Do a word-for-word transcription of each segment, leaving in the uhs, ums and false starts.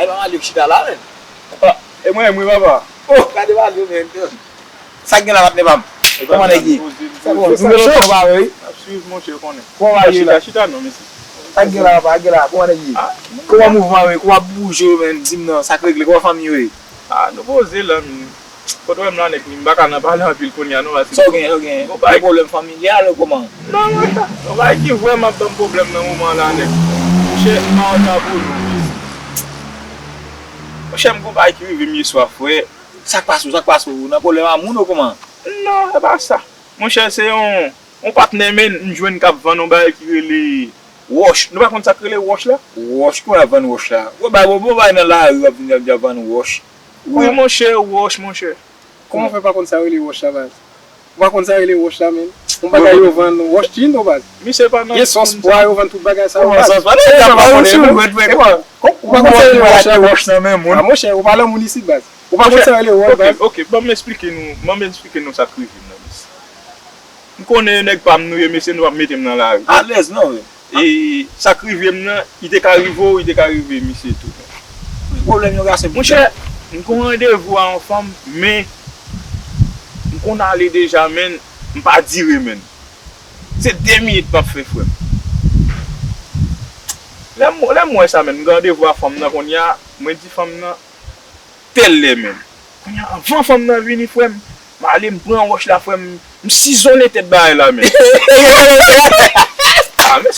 Ay pa Mario k chita la, men. Ah, e mwen menm wi, papa. Oh, gade Mario, men. Sa k gen la, patnè pa m? Kòman nèg ye? Sa bon, nou gen lontan pa wè, wi. N ap swiv, monchè, konnen. Kòman Mario la? Chita, chita non, mesye. Sa k gen la, papa? Sa k gen la? Kòman nèg ye? Ah, kòman mouvman yo ye? Kòman ap bouje yo, men? Di m non, sa k regle? Kòman fanmi yo ye? Ah, nou poze la, men. Kot wè m la, nèg, m pa ka nan pale anpil kounye a, non, paske sa w gen, sa w gen? Gon bagay. Gen pwoblèm familyal ou kòman? Non, non, non. Gon bagay ki vrèman ap ban m pwoblèm nan moman la, nèg. Monchè, m pa wè sa pou nou, mesye. Monchè, m gon bagay ki rive m yè swa, frè. Sa k pase w? Sa k pase w? Ou nan pwoblèm a moun ou kòman? Non, se pa sa. Monchè, se yon, yon patnè, men, m jwenn k ap vann yon bagay ki rele wòch. Nou pa konn sa k rele wòch la? Wòch? Kòman y ap vann wòch la? Wè, bay, bon, bon, bay nan lari, w ap vin, y ap, y ap vann wòch. Wi, monchè, wòch, monchè. Kòman w fè pa konn sa yo rele wòch la, baz? Ou pa konn sa yo rele wòch la, men? Yon bagay yo vann, wòch tin, non, baz. Misye pa nan. Gen sòs pwa, yo vann tout bagay sa yo, baz. Kòman sòs pwa? Ou pa konn sa yo rele wòch la, men? Ah, monchè, ou pa lanmoun isit, baz. Ou pa konn sa yo rele wòch, baz. Ok, ok, ban m esplike nou, ban m esplike nou sa k rive m nan, mesye. M konnen nèg pa m nou ye, mesye, nou p ap mete m nan lari. Alèz non, wi. E sa k rive m nan, li te ka rive w, li te ka rive misye tou. Ki pwoblèm yon gason? Monchè, m gon randevou a yon fanm, men m konn ale deja, men m pa dire, men. Se de minit m ap fè, frè m. Lè m, lè m wè sa, men, m gen randevou a fanm nan kounye a, mwen di fanm nan, tèl lè, men. Kounye a, anvan fanm nan vini, frè m, m ale, m pran wòch la, frè m, m sizonnen tèt bagay la, men. Ah, men.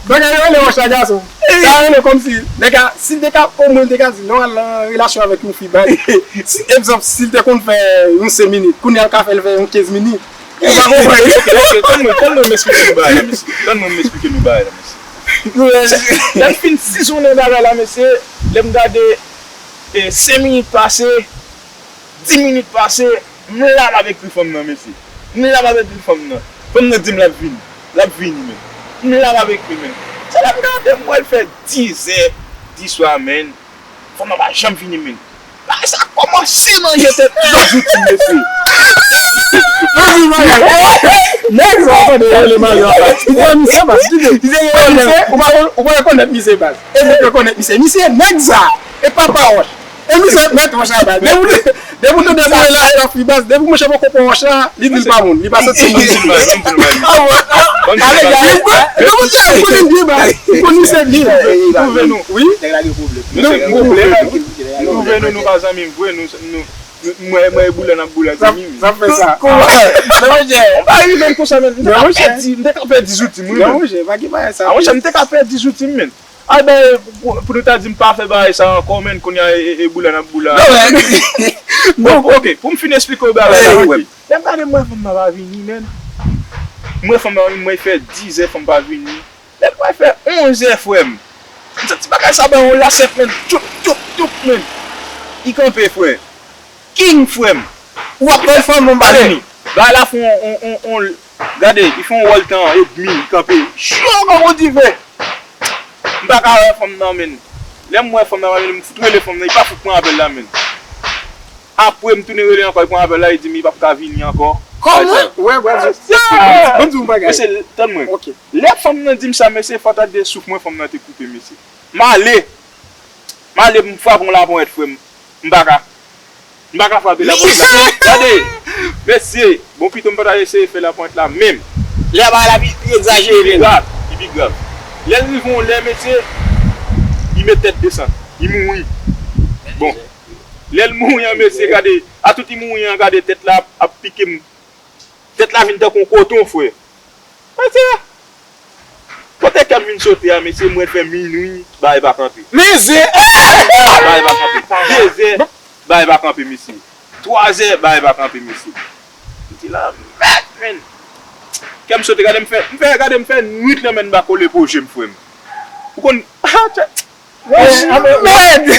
Bagay yo rele wòch la, gason. Sa rele kòmsi, nèg la, si l te ka, omwen l te ka di, non, al nan relasyon avèk yon fi, baz. Si, egzanp, si l te konn fè yon senk minit, kounye a l ka fè l fè yon kenz minit. Ou pa konprann. Mesye, tann mwen, tann mwen m esplike nou bagay la, mesye. Tann mwen m esplike nou bagay la, mesye. Lè m fin sizonnen bagay la, mesye, lè m gade, e, senk minit pase, dis minit pase, m la m ap ekri fanm nan, mesye. M la m ap ekri fanm nan. Fanm nan di m l ap vini. L ap vini, men. M la m ap ekri, men. Se lè m gade, m wè l fè dis è di swa, men. Fanm nan pa janm vini, men. Bagay sa kòmanse manje tèt m, tout zouti m, mesye. Nèg sa, tande, rele Mario a, baz. Ou konn misye, baz. Ou pa, ou pa rekonèt misye, baz. E nèg rekonèt misye. Misye, nèg sa. E papa wòch. E misye mèt wòch la, baz. Depi ou, depi ou tande sa, la, la fi, baz. Depi mouche poko pran wòch la, li di l pa moun. Li pa santi moun. Depi ou tande l konnen byen, baz. Ou konn misye byen. Twouve nou. Wi. Nèg la gen pwoblèm. Nou gen pwoblèm. Twouve nou, nou pa zanmi vre, nou, nou, nou, mwen, mwen e boulè n ap boulè, se mimi. Sa fè sa. Ou pa rive m konsa, men. M te ka pèdi, m te ka pèdi zouti m, wi, men. Ah, monchè, m te ka pèdi zouti m, men. Ah, ben, pou, pou nou ta di m pa fè bagay sa ankò, men, kounye a, e, e, e boulè n ap boulè. Bon, ok, pou m fin esplike w bagay la, frè m. Lè m gade, m wè fanm nan pa vini, men. M wè fanm nan pa vini, mwen fè dis è fanm pa vini. Lè m wè fè onz è, frè m. M santi bagay sa ban yon lasèt, men. Tchoup, tchoup, tchoup, men. Li kanpe, frè. King, frè m. Ou ap bay fanm nan bagay. Bagay la fè on, on, on, on, gade, li fè on wòl tan edmi, li kanpe. Cho kòm on diven. M pa ka wè fanm nan, men. Lè m wè fanm nan, men, m fout rele fanm nan, li pa fout pran apèl la, men. Apre, m tounen rele ankò, li pran apèl la, li di m li p ap ka vini ankò. Kòman? Wè, wè, ban m di yon bagay. Mesye, tann mwen. Ok. Lè fanm nan di m sa, mesye, fò ta de souf mwen, fanm nan te koupe, mesye. M ale. M ale, m frape yon laponyèt, frè m. M pa ka. M pa ka frape laponyèt la. Gade, mesye, bon, pito m pa ta eseye fè laponyèt la menm. Lè a bagay la pi, pi egzajere. Li pi grav, li pi grav. Lè l rive yon lè, mesye, li met tèt desann. Li mouri. Bon. Lè l mouri an, mesye, gade, a tout li mouri an, gade, tèt la ap, ap pike m. Tèt la vin tankou yon koton, frè. Mesye, kote kè m vin sote a, mesye, m wè l fè minwi, bagay pa kanpe. Mezye! Bagay pa kanpe. Dezè, bagay pa kanpe, mesye. Twazè, bagay pa kanpe, mesye. M di, lanmèd, men. Kè m sote, gade m fè, m fè, gade m fè nwit lan, men m pa kole po je m, frè m. Ou konn, ah, tchè. Mèd! Mèd,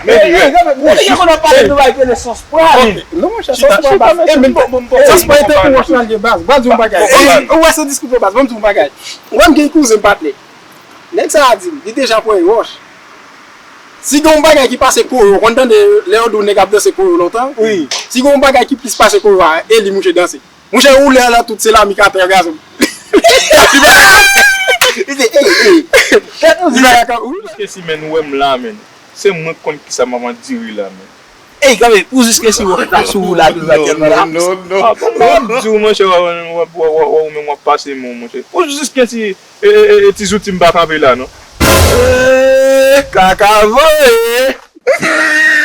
mèd. Ou konnen pale nou bay rele sòs pwa, men. Non, monchè, sòs pwa, baz. E, men, sòs pwa, e tankou wòch nan lye, baz. Ban m di yon bagay. Ou wè se diskou, baz. Ban m di yon bagay. Ou wè m gen kouzen m patnè. Nèg sa a di m, li deja pran yon wòch. Si gen yon bagay ki pase koyo, ou konn tande lè yo di w nèg ap danse koyo lontan? Wi. Si gen yon bagay ki plis pase koyo a, e li mouche danse. Monchè, ou lè la tout se lami k atè gazon. Li di, ey, ey. Li pa ka ou. Jiskaske si, menn, ou wè m la, menn. Se mwen k konn kisa m ap andire la, menn. Ey, kanpe, pou jiskaske si wòch la sou ou la, tou sa tèlman la. Non, non, non. Ah, bon, mwen di w, monchè, wè, wè, ou menm w ap pase men w, monchè. Pou jiskaske si, e, e, e, e, ti zouti m pa kanpe la, non. Eh, kaka voye.